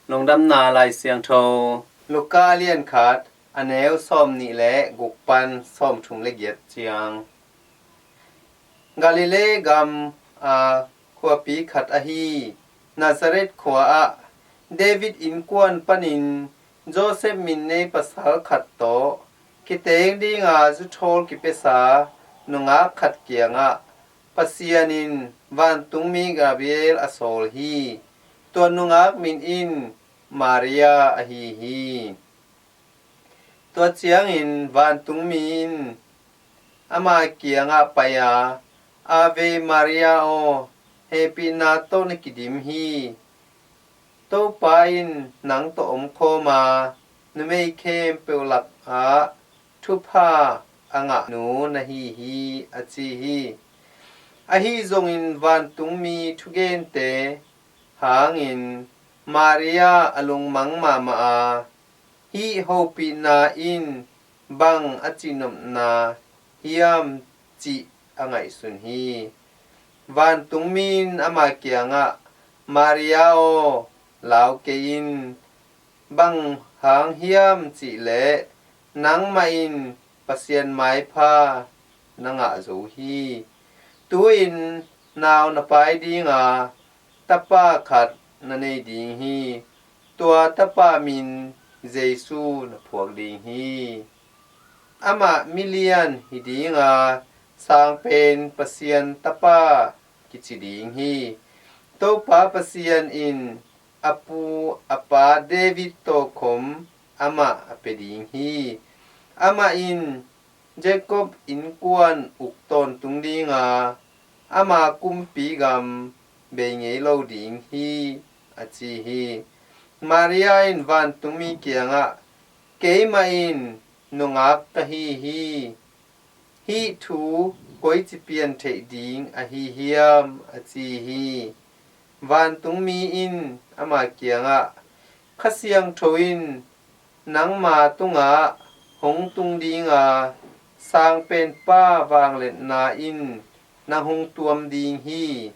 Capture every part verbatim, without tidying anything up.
Lungdamna Lai Siangtho. Luka a lian khat, a neu sawm nih le guk pan sawm thum le giat ciang. Galilee gam a khuapi khat ahi Nazareth khua ah David innkuan panin Joseph min nei pasal khat tawh kiteng dinga zuthawl kipiasa nungak khat kiangah Pasian in vantungmi Gabriel a sawl hi. Tua nungak min in Maria ahi hi. Tua ciangin vantungmi in ama kiangah pai-a, "Ave Maria aw, hehpihna tawh na kidim hi. Topa in nang tawh omkhawm a, numei khempeuh lakah thupha a ngahnu na hi hi," a ci hi. Ahi zongin vantungmi thugente hangin Maria a lungmang mahmah a, hih hopihna in bang a cihnopna hiam cih a ngaihsun hi. Vantungmi in ama kiangah, "Maria aw, lau kei in, bang hang hiam cihleh nangmah in Pasian maipha na ngah zo hi. Tu-in nau na pai dinga tapa khat na nei ding hi. Tua tapa min Jesu na phuak ding hi. Amah milian hi dinga, Sangpen Pasian Tapa kici ding hi. Topa Pasian in a pu a pa David tawhkhom amah a pia ding hi. Amah in Jacob innkuan uk tawntung dinga, ama kumpi gam bei ngei lo ding hi," a ci hi. Maria in vantungmi kiangah, "Keimah in nungak ka hi hi. Hih thu koici pian theih ding ahi hiam?" a ci hi. Vantungmi in ama kiangah, "Kha Siangtho in nangma tungah hong tung dinga, Sangpenpa vangliatna in nang hong tuam ding hi.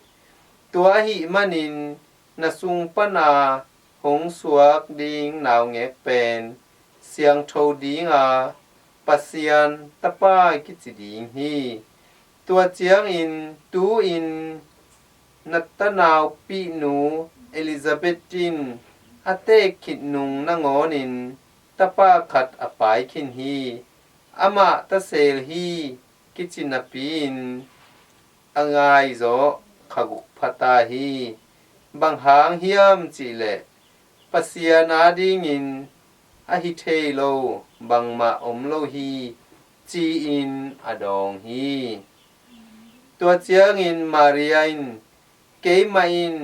Tua ahih manin na sung pana hong suak ding naungek pen siangtho dinga, Pasian Tapa kici ding hi. Tua ciangin tu-in na tanaupi nu Elizabeth in a teek khit nung nangawnin tapa khat a pai khin hi. Amah tasel hi kici napi-in a ngai zawh kha guk pha ta hi. Bang hang hiam cihleh Pasian adingin a hi thei lo bangmah om lo hi," ci-in a dawng hi. Tua ciangin Maria in, "Keimah in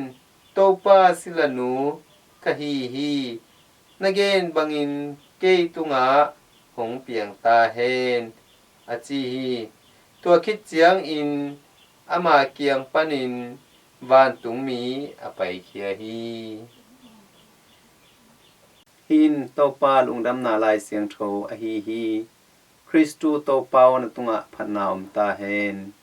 Topa silanu ka hi hi. Na gen bangin kei tungah hong piang ta hen," a ci hi. Tua khit ciangin ama kiang panin vantungmi a paikhia hi. Hih in Topa Lungdamna Lai Siangtho ahi hi. Khristu Topa aw, na tungah phatna om ta hen.